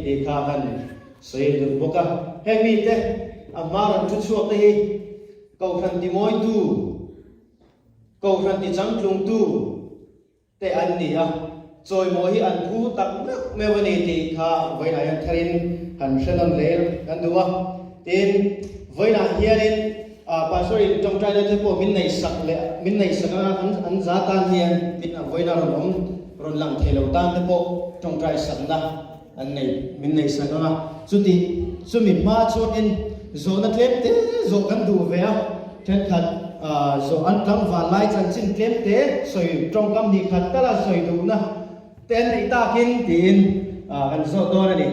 Tih kha han sawi dun bawk a. Heng mite a hma rawn thu chhuak te hi Kohhran timawitu, Kohhran tichangtlungtu, te an ni a, chawimawi hi an phu tak meuh meuh a ni tih kha vawiinah hian tharin han hre nawn leh kan duh a. Tin, vawiinah hianin Pastor in tawngtaina te pawh min neihsak leh min neihsak anga an an za tan hian tin a vawiina rawn awm rawn lang thei lo tan te pawh tawngtai sakna an nei min neihsak anga chuti chumi hma chuanin zawhna tlem te zawh kan duh ve a. Thenkhat zawh an tlangval lai chanchin tlem te sawi tawngkam hnih khat tala sawi duhna te an neih takin tiin kan zawt dawn a ni.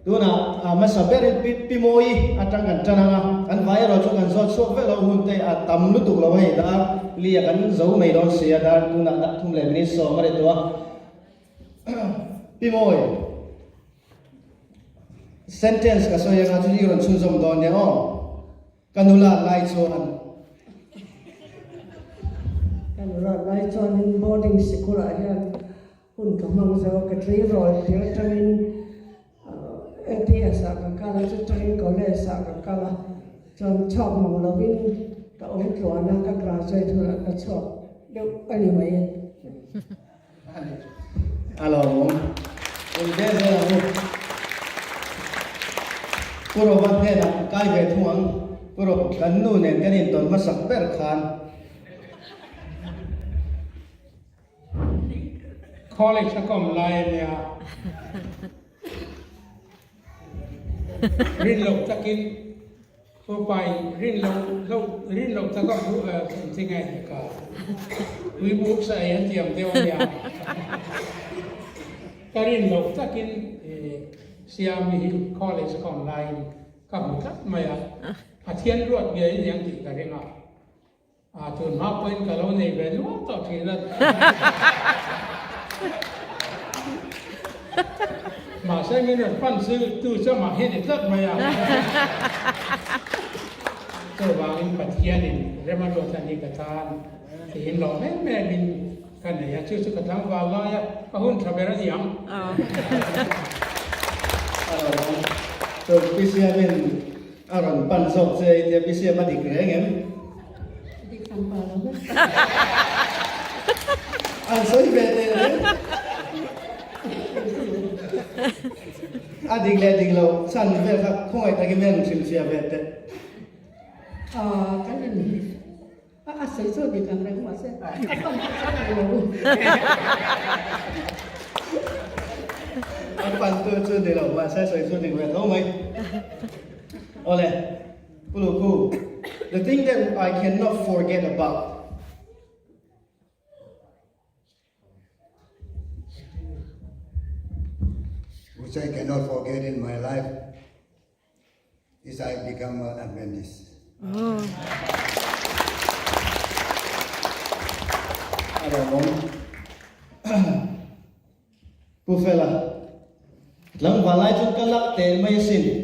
Tunah hmasa berin Pi Mawi atang kan tan ang a, kan vai erawh chu kan zawt chhuak vek lo hun te a tam lutuk lo hei dar lia kan zo mai dawn si a, dar tunah dah thum leh minute sawm a ri tawh a. Pi Mawi, sentence ka sawi anga chu i rawn chhunzawm dawn nia aw. Ka nula lai chuan. Ka nula lai chuanin boarding sikul-ah hian hun ka hmang zo a, ka tleirawl tir atangin ATS-ah ka kal a, chutangin college-ah ka kal a, chuan chhuak mang lovin ka awm tluan a, ka graduate hunah ka chhuak deuh a ni mai. A lawmawm. Eng ber zel ang u. Pu Rova hnenah kai ve thung ang. Pu Rov, kan nu nen kan intawn hmasak ber khan. College a kawm lai a nia. Rin loh takin. Fawpai rin lo lo rin lo tak a bu eng che nge hi ka ui buk sa ei a tiam deuh a nia. Ka rin loh takin Siami hi college ka awm laiin ka hmu tlat mai a, Pathian ruat ngei a niang tih ka ring a. A tun hma pawhin ka lo nei ve nual tawh thin a. Mahse min rawn pan chu tu chu amah hian i tlat mai a. Chuvangin Pathianin rem a ruat a ni ka tan tiin lawm em em in ka nei a, chu chu ka tlangval lai a, ka hun tha ber a ni ang. Chu Pisiamin A rawn pan zawk che i tia bisiam a dik reng em? Dik tam pa lo ve. An sawi ve teh reng. A dik leh dik lo chhan vel kha khawngaih takin min rawn hrilhfiah ve teh. Aw kan in a sawi chu dik ang reng mahse a pan chu a dik lo. A pan tu chu ni lo mahse sawi chu dik ve tho mai. Awle, Pu Luku, the thing that I cannot forget about. Which I cannot forget in my life is I become an Adventist. A lawmawm. Pu Fela, tlangval lai chu ka lak teh mai asin.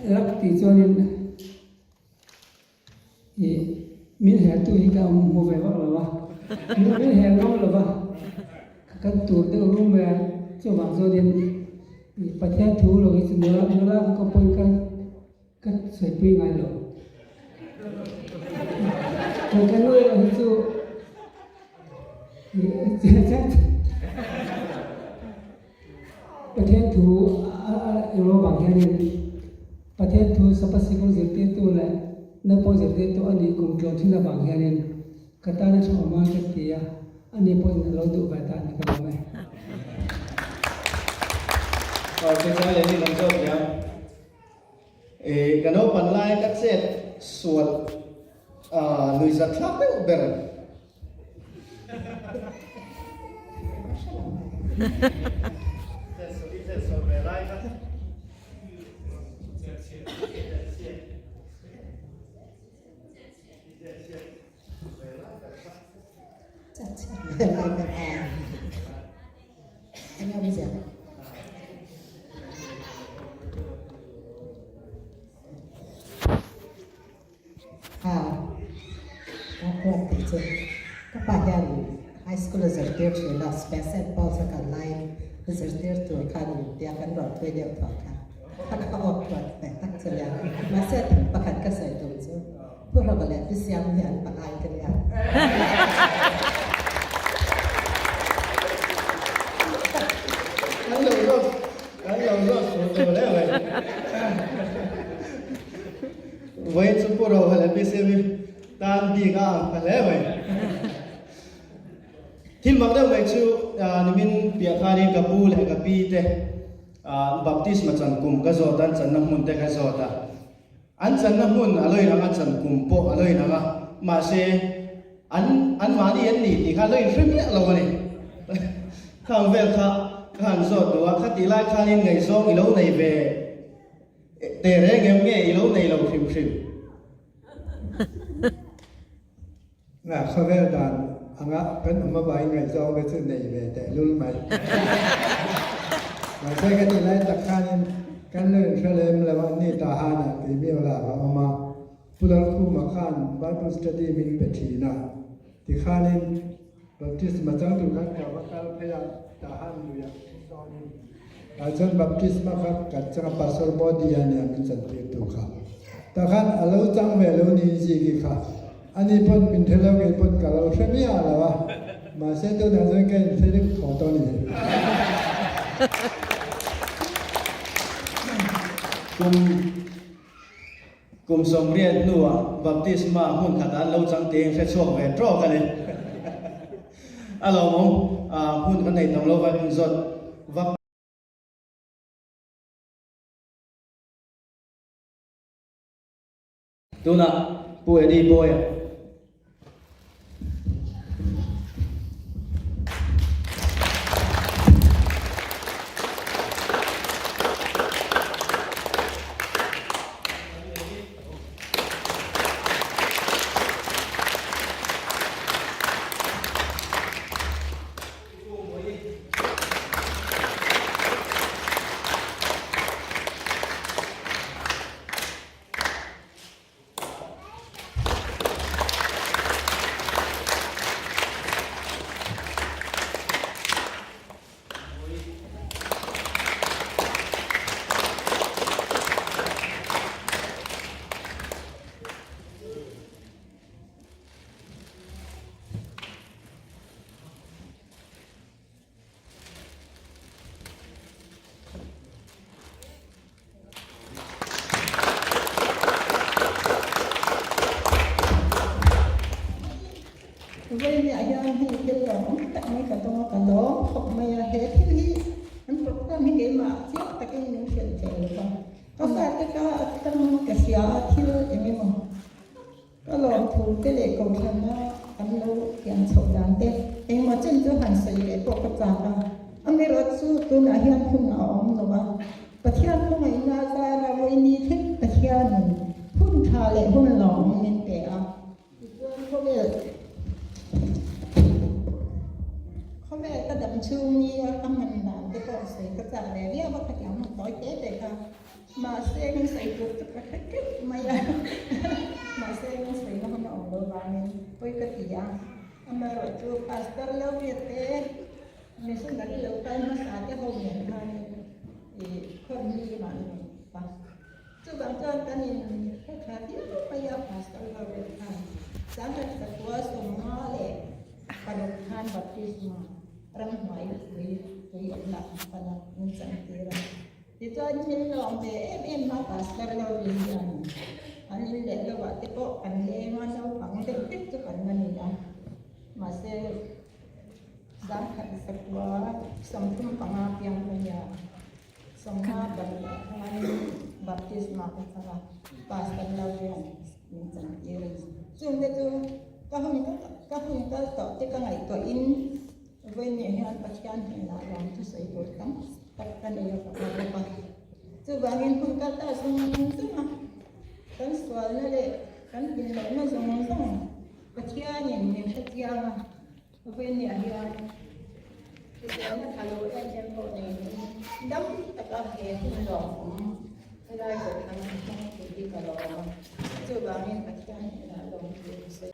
Lak tih chuanin Ih min hertu hi ka hmu ve vak lo a, min her ngam lo va, ka kan tur deuh rum mai a, chuvang chuanin ih Pathian thu lo hi chu nula nula ka pawhin ka ka sawipui ngai lo. Ka nu erawh hi chu Pathian thu englo vang hianin Pathian thu Sabbath sikul zirtirtu leh naupang zirtirtu a nih kum tlawn thin avang hianin ka tan a tha awm a ka ti a, ani pawhin a lo duh ve ta a ni ka lawm e. Aw chutiang leh ni kan zawt leh a. Ka naupan lai ka chet sual nuihzat thlak deuh ber. A ka huat tih chu ka pa hian high school a zirtir thin a, St. Paul's a kal laiin zirtir tur khan tia kan rawn thui deuh tawh kha a ka awk huat ve tak chu nia. Mahse thil pakhat ka sawi tum chu Pu Hrava leh Pi Siam hi an palai ka nia. Kan lo zawt kan lo zawt fur tur hle mai. Vawiin chu Pu Roha leh Pi Siami tan bik a ang ta hle mai. Thil mak deuh mai chu nimin piah khanin ka pu leh ka pi te baptisma chan kum ka zawt a, an channa hmun te ka zawt a. An channa hmun a lo inang a, chan kum pawh a lo inang a, mahse an anmahni an ni tih kha a lo inhre miah lo a ni. Khang vel kha ka han zawt duh a, khatih lai khanin ngaihzawng i lo nei ve. Teh reng em nge i lo nei lo hrim hrim? Nga khawvel dan anga kan awm avangin ngaihzawng te chu nei ve teh lul mai. Mahse ka tih lai tak khanin kan lo inhre lem lo a, ni ta hanah tui miau lak a awm a, Pu Lalkhuma khan Bible study min pe thin a, tikhanin Baptisma changtu khan ka va kal phei a, Tahan luiah min sawnin tah chuan baptisma kha kan chang a, Pastor Body a nia min chantirtu kha. Tah khan a lo chang ve lo niin Ziki kha. Ani pawn min hre lo, kei pawn ka lo hre miah lo a, mahse tunah chuan ka inhre deuh thaw tawh a ni. Kum Kum 80 hnuah baptisma hmun khatah an lo chang tiin hre chhuak ve tawk a ni. A lawmawm, hmun kan nei tam lo va inzawt vak. Tunah Pu Eddie Bawia. Vawimia hian hei thil lawmawm tak mai ka dawng a, ka lawm khawp mai a, he thil hi an program hi keimah chiang takin min hrilh ve lo va, ka fate ka atang ka hria a thil eng emaw ka lawmthu te leh kohhrana an lo thiam chhoh dan te engmaw chen chu han sawi leh pawh ka chak a, amaherawhchu tunah hian hun a awm lo a. Pathian khawngaihna zara vawiini thleng Pathianin hun tha leh hun lawmawm min pe a. Tichuan khawvel khawvel ka dam chhung nia ka hman dan te pawh sawi ka chak ve viau a, khatiang hun tawi te te kha. Mahse kan sawi tur chu ka hre teuh mai a, mahse kan sawina hun a awm lo vangin pawi ka ti a. Amaherawhchu Pastor Lovia te Missionary lo kal hmasa te ho nen khanin i khawm mi mah ni pa. Chuvang chuan kan in hre tha viau mai a Pastor ho. 16 36 khan baptisma ramhnuai pui pui awmna an pan a, min chantir a. Tichuan min lawm ve em em a, Pastor Lovin hian an in leh lovah te pawh kan leng a, naupang deuh hlek chu kan la ni a, mahse 1935 piang ka nia. 56 ah khanin baptisma ka chang a, Pastor Laurian min chantir a ni. Chungte chu ka hun ka hun kal tawh te ka ngaihtuahin vawiin hian Pathian hnenah lawm thusawi tur tam tak ka nei a ka hmu bawk a. Chuvangin hun kal ta zawng zawng a, kan sualna leh kan hlimlohna zawng zawng Pathianin min hrechiang a. Vawinia hian hriselna tha lo em em pawh neiin dam taka he hun lawmawm helai kohhran a hmang tur hi ka lawm a, chuvangin Pathian hnenah lawm tur ka sawi.